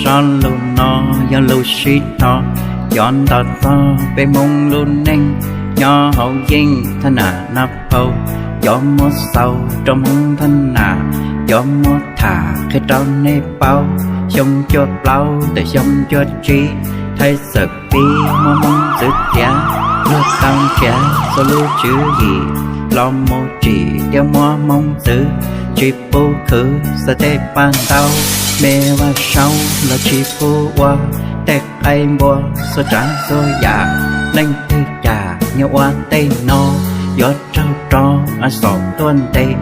Zaj lus no yog lus sib dhos, yuav nto txog peb Hmoob lub neej nyob hauv yeej thaj nam Naj Phau, yuav muab xaus rau Hmoob thaj nam, yuav muab tham qhia rau nej paub. Xyoo cuaj plaub tawm xyoo cuaj tsib, Thaib txawm pib muab Hmoob txwv txiav, luag tau nrhiav txhua lub tswv yim los mus tsim thiab muab Hmoob txwv, tsis pub khwv xav tej paj ntaub, me vaj saub los tsis pub ua, tej qaib npua txhua tsav txhua yam, leej twg cas nyob ua tej no, yuav raug rov a xom tuaj ntes,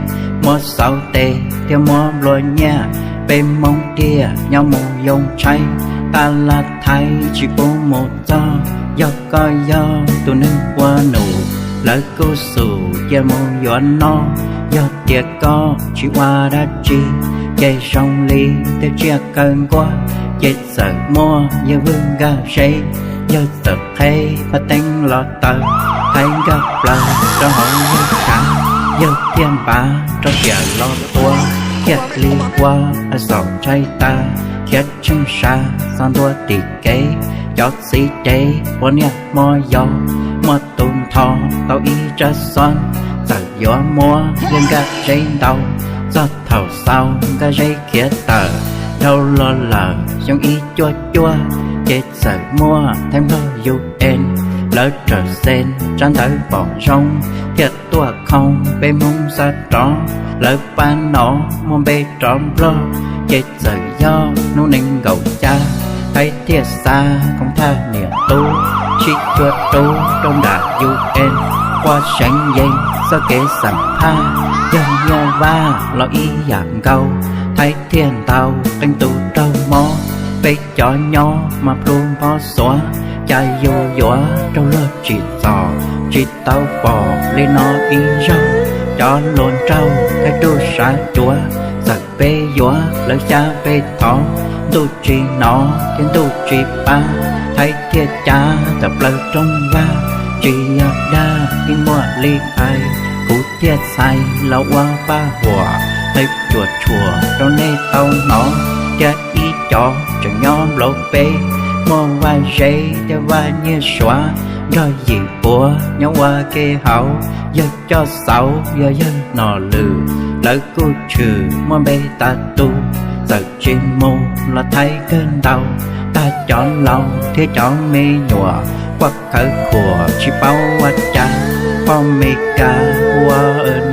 muab xauv tes thiab muab nplua nyiaj, peb Hmoob tiaj nyob mus yoo tshaib, taj laj Thaib tsis pub mus txog, yog koj yog tus neeg ua num, lawv kuj xum cia mus yuav noj, yog tias koj tsis ua dab tsi, ces zoo li tej tsiaj kaw nkuaj, ces txawm muaj yawg vwj nkaj zeb, yawg txawm qheb phaj teeb los taws, Thaib nkag plaws rau hauv yawg chav, yawg thiaj npav rau tiam los tua, thiaj li ua a xom ntshai tas, khiav tsheej sav txog ntua tim kev, cov txiv dev ua niaj hmo yos, muaj tus nthos tau ib tsab xov, txawm yuav muab yawg nkaj zeb ntaus, txog thaum xaus nkaj zeb khiav tawm, dhau los lawm xyoo ib cuaj cuaj, ces txawm muaj Thaib Nplog UN, lawv rawm xees tsab ntawv pom zoo, thiaj tuaj khoo peb Hmoob xa rov, lawv pab no muaj npe rov Nplog, ces txawm yog hnub nees nkaum xya, Thaib thiaj xa koom thaj niam tub, sib cuag rub rau nram UN, ua seev yees txoj kev xam phaj, yog Nyuj Vaj los ib yam nkaus, Thaib thiaj ntaus qee tus raug mob, peb cov nyob mas plhu nphob xuav, cas yus yuav raug luag tsim txom, tsis tau pom li no ib zaug, cov hluas nraug kaj ruj sav cuav, txawm peb yuav lawv xyab peb thov, ntuj tsis hnov thiab ntuj tsis pab, Thaib thiaj cav tawm plaws rooj vag, tsis yog dag yeej muaj li hais, kuv thiaj txhais los ua paj huam, hais cuam tshuam rau nej tau hnov, thiab ib cov tseem nyob nplauv peb, muaj Vaj Zeb thiab Vaj Nyiaj Suav, nrog yim puav nyob ua ke hauv, yawg coj xauv yog yawg Nom Lwm, lawv kuj tshwm muaj npe tas tus, txawm tsis mus los Thaib kawg ntaus, tag cov laus thiab cov me nyuam, quaj khawv khuam tsis paub ua cas, poj Mes Kas ua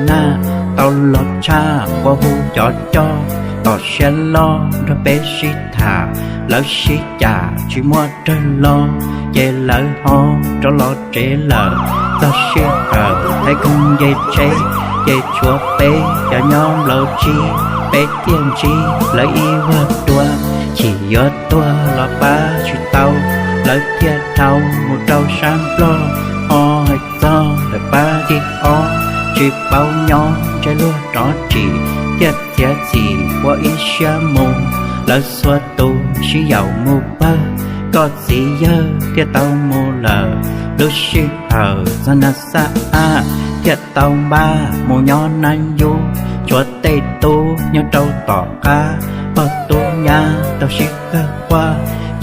naj tau los tshaj ua hu cov coj, tom siab loj nrog peb sib tham, lawv sib cam tsis muaj rawg los, ces lawv ho rov los tsev lawm. Txog sij hawm Thaib koog nce tsheb, ces tshuav peb cov nyob nplauv tsib, peb thiaj ntsib lawv ib vuag dua, chim yuav tuag los pab tsis tau, lawv thiaj dhau mus rau sab Nplog, ho hais txog lawv pab thib ob, tsis paub nyob ntshe luag rov tsim, thiaj txiav txim ua ib siab mus, lawv txhua tus sib yaum mus pawg, koj txiv yawg thiaj tau mus lawm. Lub sij hawm txog na xaj ab, thiaj tau npaj mus nyob Nab Yub, tshuav tej tub nyob rau tom qab, pog tub nyab tau sib kawg quaj,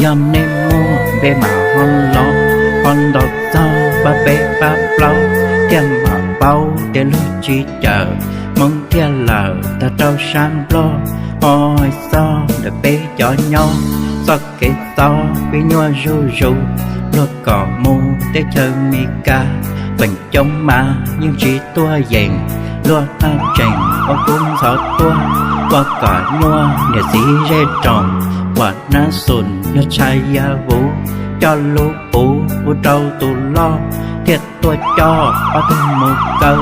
yog nej muaj npe mam ho los, ho ntaus txog pab peb pab plaub, thiaj mam paub tias luag tsis cawm, Hmoob thiaj lawm tag rau sab Nplog, ho hais txog ntawm peb cov nyob, txoj kev txob pib nyuaj zuj zus, luag kom mus teb chaws Mes Kas, feem coob mas yeej tsis tuaj yeem, luag haj tseem ua kub ntxhov tuaj, ua kom nyuaj niam txiv zej tsoom, uas nab xum yog tshais ya vuv, coj lub puv ua rau tus loj, thiaj tuaj coj ob tug mus kaw,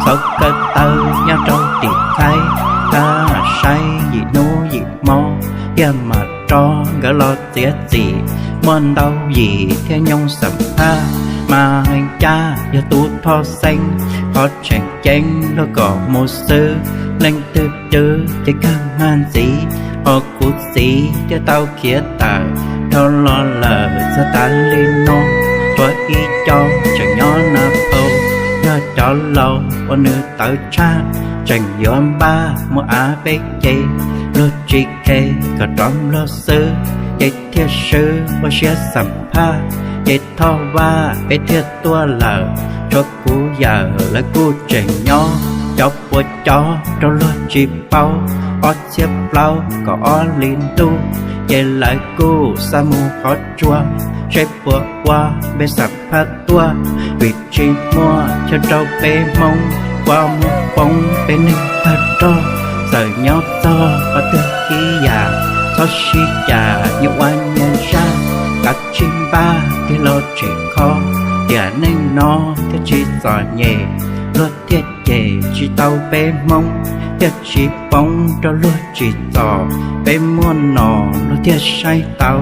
txhov kaw taw nyob rau tim Thaib, thab saib yim hnub yim hmo, thiaj mam rov nkawd los txiav txim, muaj ntau yim thiaj nyoo xam phaj, mas hais ncaj yog tub thoj xeeb, qhov tseem ceeb luag kom mus xwb, leej twg twb ces kawg mag ntxiv, ho kuv txiv thiaj tau khiav tawm, dhau los lawm txog tas li no, tshuav ib co tseem nyob Nab Phau, yog cov laus uas nws tawv tshaj, tseem yuav npaj mus av peb ce, luag tsis khe kom rov Nplog xwb, thiaj swb ua siab xam phaj, ces Thoj Vaj peb thiaj tuaj lawm. Tshuav kuv yawm lawv kuj tseem nyob, cov puas cov rau luag tsis paub. Ob txhiab plaub kaum ob li ntuj, ces lawv kuj xa mus qhov tsua, seb puas ua npe xam phaj tuaj. Vim tsis muaj chaw rau peb Hmoob, ua muag poob peb neeg tag nrho. Txawm nyob txog qhov twg ib yam, txhob sib cam nyias ua nyias zaj, kav tsij npaj tig los tseem kho, tiam neej no thiaj tsis txom nyem. Luag thiaj cem tsis tau peb Hmoob, thiaj tsis poob rau luag tsim txom. Peb muaj nom luag thiaj saib tau,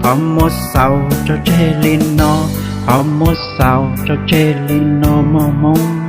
thov muab xaus tso tseg li no, thov muab xaus tso tseg li no mog Hmoob.